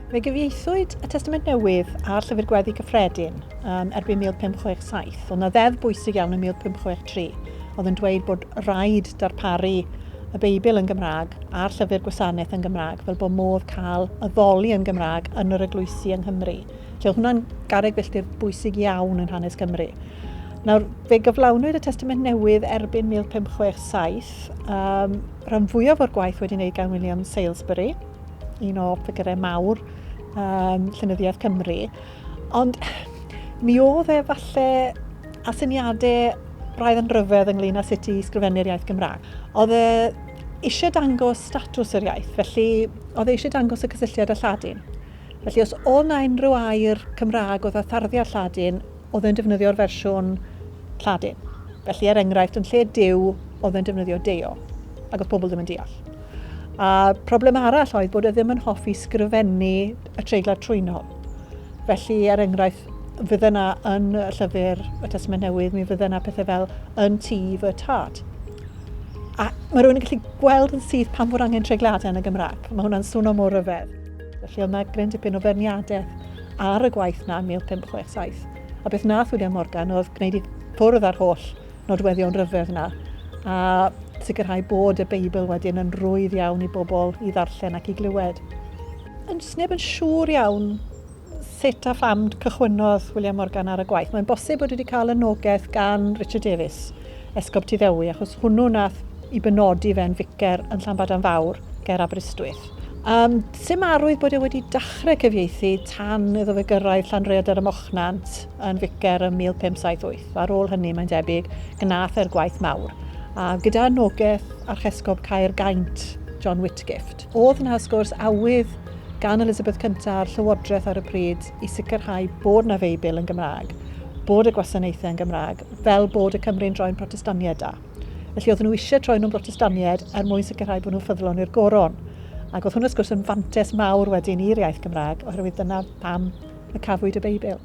Fe gyfieithwyd y Testament Newydd a'r Llyfr Gweddi Cyffredin um, erbyn 1567. Oedd yna ddeddf bwysig iawn yn 1563 oedd yn dweud bod rhaid darparu y Beibl yn Gymraeg a'r llyfr gwasanaeth yn Gymraeg fel bod modd cael addoli yn Gymraeg yn yr eglwysi yng Nghymru. Felly oedd hwnna'n garreg filltir bwysig iawn yn hanes Cymru. Nawr, fe gyflawnwyd y Testament Newydd erbyn 1567, um, rhan fwyaf o'r gwaith wedi wneud gan William Salesbury, un o ffigurau mawr um, llenyddiaeth Cymru. Ond mi oedd e falle a syniadau braidd yn rhyfedd ynglyn â sut i sgrifennu'r iaith Gymraeg. Oedd e eisiau dangos statws yr iaith, felly oedd e eisiau dangos y cysylltiad â Lladin. Felly os oedd na unrhyw air Cymraeg oedd â tharddiad Lladin, oedd e'n defnyddio'r fersiwn Lladin. Felly er enghraifft, yn lle Duw, oedd e'n defnyddio Deo, ac oedd pobl ddim yn deall. A problem arall oedd bod e ddim yn hoffi sgrifennu y treiglad trwynol. Felly, er enghraifft, fydde yna yn y llyfr y Testament Newydd, mi fydde yna pethau fel yn tŷ fy tad. A mae rhywun yn gallu gweld yn syth pam fod angen treigladau yn y Gymraeg. Mae hwnna'n swno mor ryfedd. Felly oedd yna gryn dipyn o feirniadaeth ar y gwaith na yn 1567. A beth nath William Morgan oedd gwneud i ffwrdd â'r holl nodweddion rhyfedd 'na a sicrhau bod y Beibl wedyn yn rwydd iawn i bobl i ddarllen ac i glywed. Yn sneb yn siŵr iawn sut a pham cychwynnodd William Morgan ar y gwaith. Mae'n bosib bod wedi cael anogaeth gan Richard Davies, Esgob Tyddewi, achos hwnnw nath i benodi fe'n ficer yn Llanbadarn Fawr ger Aberystwyth. Um, sim arwydd bod e wedi dechrau cyfieithu tan iddo fe gyrraedd Llanrhaeadr ym Mochnant yn ficer ym 1578. Ar ôl hynny, mae'n debyg, gnath e'r gwaith mawr. A gyda anogaeth Archesgob Caer Gaint, John Whitgift. Oedd yna, wrth gwrs, awydd gan Elizabeth Cyntaf a'r Llywodraeth ar y pryd i sicrhau bod na Feibl yn Gymraeg, bod y gwasanaethau yn Gymraeg, fel bod y Cymry'n droi'n Protestaniaid da. Felly oedden nhw eisiau troi nhw'n Brotestaniaid er mwyn sicrhau bod nhw'n ffyddlon i'r goron. Ac oedd hwn wrth gwrs yn fantes mawr wedyn i'r iaith Gymraeg, oherwydd dyna pam y cafwyd y Beibl.